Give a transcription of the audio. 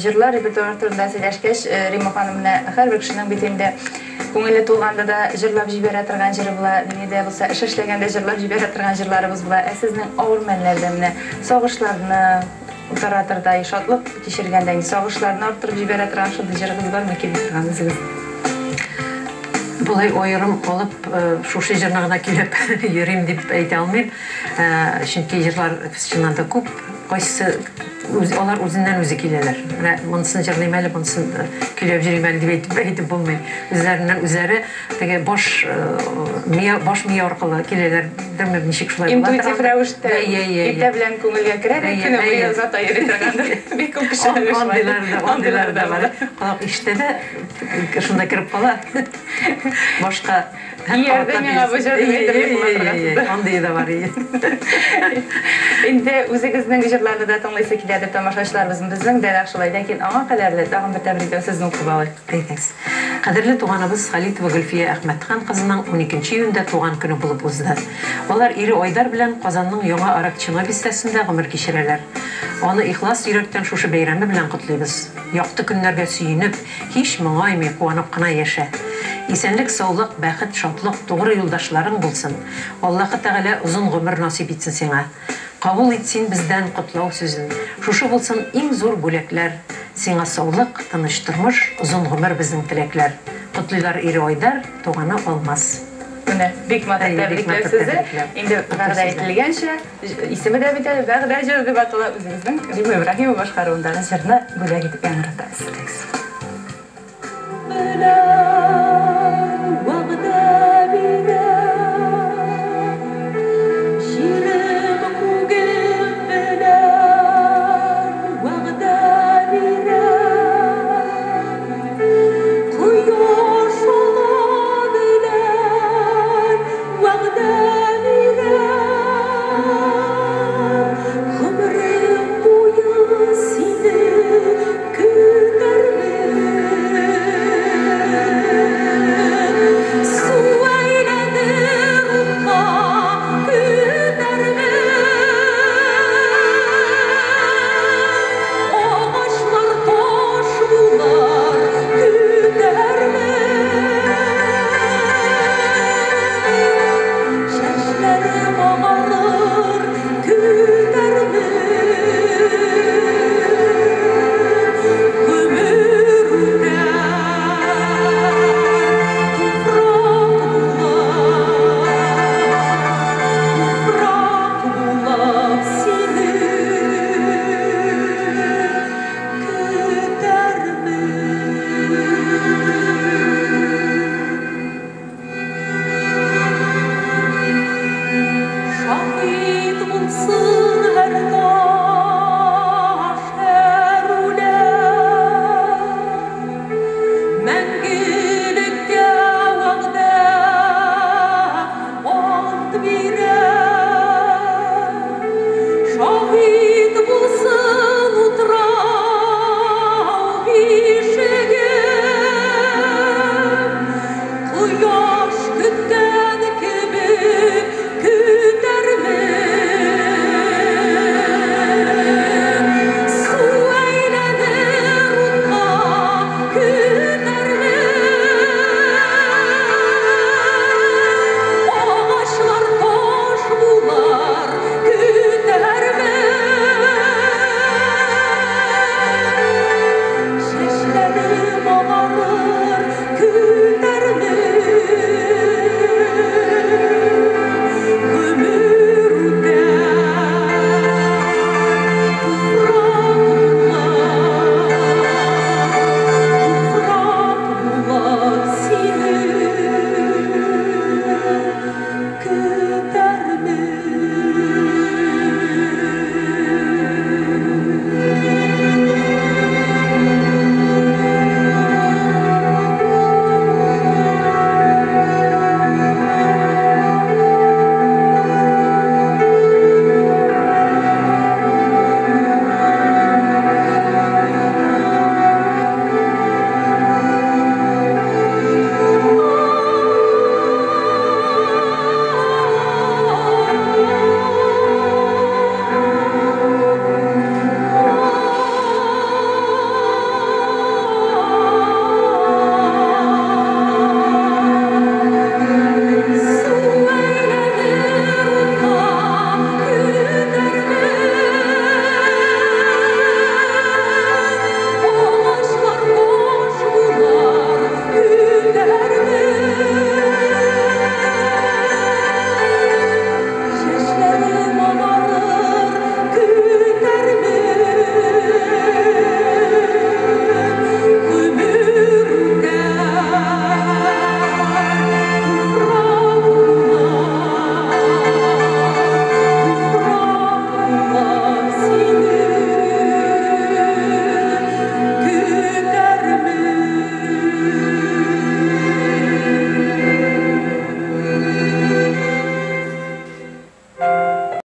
Җырлар репертуары турында сөйләшкәч, Римма ханым, менә һәрбер кешенең бит инде күңеле тулганда да җырлап җибәрә торган җыры була, ни дә булса эш эшләгәндә җырлап җибәрә торган җырларыбыз була. Ә сезнең авыр мәлләрдә менә сагышларны таратырдай, шатлык кичергәндә инде сагышларны арттырып җибәрә торган шундый җырыгыз бармы килми торган үзегез? Болай аерым алып, шушы җырны гына көйләп йөрим дип әйтә алмыйм. Чөнки җырлар чыннан да күп. Кайсысы үз, алар үзеннән-үзе киләләр. Менә монысын җырлыйм әле, монысын көйләп җөрим әле дип әйтеп, әйтеп булмый. Үзләреннән үзләре теге баш мия, баш мие аркылы киләләр. Дөрме, ничек шулай була? Интуитив рәвештә иртә белән күңелгә керә дә, көне буе озата йөри торгандыр. Бик күп кеше шулай. Андыйлар да, андыйлар да бар. Колак ишетә дә, шунда кереп кала. Башка Иярде миңа бу җыр дип әйтерлек була торгансыздыр. Андые да бар, ие. Инде үзегезнең җырларны да тыңлыйсы киләдер тамашачыларыбызның, безнең дә нәкъ шулай. Ләкин аңа кадәрле тагын бер тәбрикләү сүзен укып алыйк. Әйдәгез. Кадерле туганыбыз Халитова Гөлфия Әхмәтхан кызының уникенче июньдә туган көне булып узды. Алар ире Айдар белән Казанның Яңа Аракчино бистәсендә гомер кичерәләр. Аны ихлас йөрәктән шушы бәйрәме белән котлыйбыз. Якты көннәргә сөенеп, Һич моңаймый, куанып кына яшә. Исәнлек-саулык, бәхет, шатлык, тугры юлдашларың булсын. Аллаһы Тәгалә озын гомер насыйп итсен сиңа. Кабул ит син бездән котлау сүзен. Шушы булсын иң зур бүләкләр. Сиңа саулык, тыныч тормыш, озын гомер безнең теләкләр. Котлыйлар ире Айдар, туганы Алмаз. Менә бик матур тәбрикләү сүзе. Инде вәгъдә ителгәнчә, Исеме дә бит әле Вәгъдә җыры дип атала. Үзегезнең Римма Ибраһимова башкаруындагы җырны бүләк итеп яңгыратабыз.